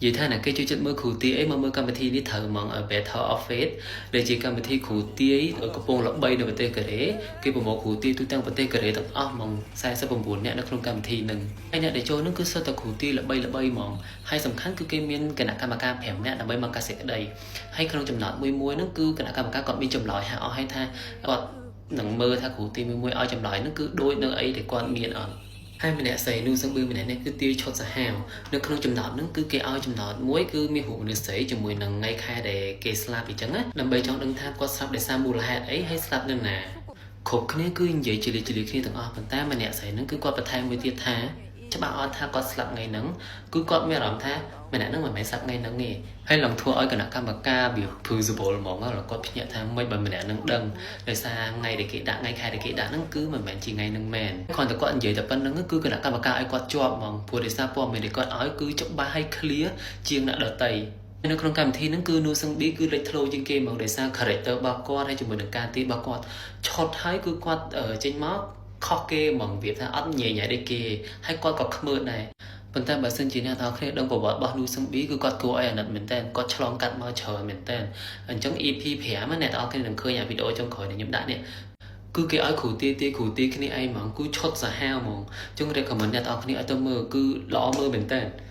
និយាយថាអ្នកគេចូលចិត្តមើលគ្រូទាយអីមកមើលកម្មវិធីនេះត្រូវហ្មង Battle of Fate ដែលជាកម្មវិធីគ្រូទាយកំពុងល្បីនៅប្រទេសកូរ៉េគេប្រមូលគ្រូទាយទូទាំងប្រទេសកូរ៉េទាំងអស់ហ្មង49នាក់នៅក្នុងកម្មវិធីហ្នឹងហើយអ្នកដែលចូលហ្នឹងគឺសុទ្ធតែគ្រូទាយល្បីល្បីហ្មងហើយសំខាន់គឺគេមានគណៈកម្មការ5នាក់ដើម្បីមកកាត់សេចក្តីហើយក្នុងចំណោទមួយមួយហ្នឹងគឺគណៈកម្មការគាត់មានចម្លើយហាក់អស់ហើយថាគាត់នឹងមើលថាគ្រូទាយមួយមួយឲ្យចម្លើយហ្នឹងគឺដូចនៅអីដែលគាត់មានអត់ហើយម្នាក់ស្រីនោះសឹងបឺម្នាក់នេះគឺទាយឈុតសាហាវនៅក្នុងចំណោទហ្នឹងគឺគេឲ្យចំណោទមួយគឺមានរូបមនុស្សស្រីជាមួយនឹងថ្ងៃខែដែលគេស្លាប់អញ្ចឹងណាដើម្បីចង់ដឹងថាគាត់ស្លាប់ដោយសារមូលហេតុអីហើយស្លាប់នៅណាគ្រប់គ្នាគឺនិយាយជាលីជាលីគ្នាទាំងអស់ប៉ុន្តែម្នាក់ស្រីហ្នឹងគឺគាត់បន្ថែមមួយទៀតថាច្បាស់អត់ថាគាត់ស្លាប់ថ្ងៃហ្នឹងគឺគាត់មានអារម្មណ៍ថាម្នាក់ហ្នឹងមិនមែនស្លាប់ថ្ងៃហ្នឹងទេហើយឡើងធ្វើឲ្យគណៈកម្មការវាភឺសបល់ហ្មងគាត់ភ្ញាក់ថាមិនបើម្នាក់ហ្នឹងដឹងដោយសារថ្ងៃដែលគេដាក់ថ្ងៃខែដែលគេដាក់ហ្នឹងគឺមិនមែនជាថ្ងៃហ្នឹងមែនគ្រាន់តែគាត់និយាយតែប៉ុណ្្នឹងគឺគណៈកម្មការឲ្យគាត់ជាប់ហ្មងព្រោះដោយសារព័ត៌មានដែលគាត់ឲ្យគឺច្បាស់ហើយ clear ជាងអ្នកដទៃនៅក្នុងកម្មវិធីហ្នឹងគឺនូសឹងប៊ីគឺលេចធ្លោជាងគេហ្មងដោយសារ character របស់គាត់ហើយជាមួយនឹងការទាយរបស់គាត់ឆុតហើយគឺគាត់ចេញមកខុសគេហ្មងវាថាអត់ញ៉ៃញ៉ៃដូចគេហើយគាត់ក៏ខ្មើដែរប៉ុន្តែបើសិនជាអ្នកទាំងគ្នាដឹងប្រវត្តិរបស់នូសឹងប៊ីគឺគាត់គួរឲ្យអាណិតមែនតើគាត់ឆ្លងកាត់មកច្រើនមែនតើអញ្ចឹង EP 5អ្នកទាំងគ្នានឹងឃើញអាវីដេអូចុងក្រោយដែលខ្ញុំដាក់នេះគឺគេឲ្យគ្រូទាយទាយគ្រូទាយគ្នាឯងហ្មងគឺឈុតសាហាវហ្មងអញ្ចឹង recommend អ្នកទាំងគ្នាឲ្យទៅមើលគឺល្អមើលមែនតើ។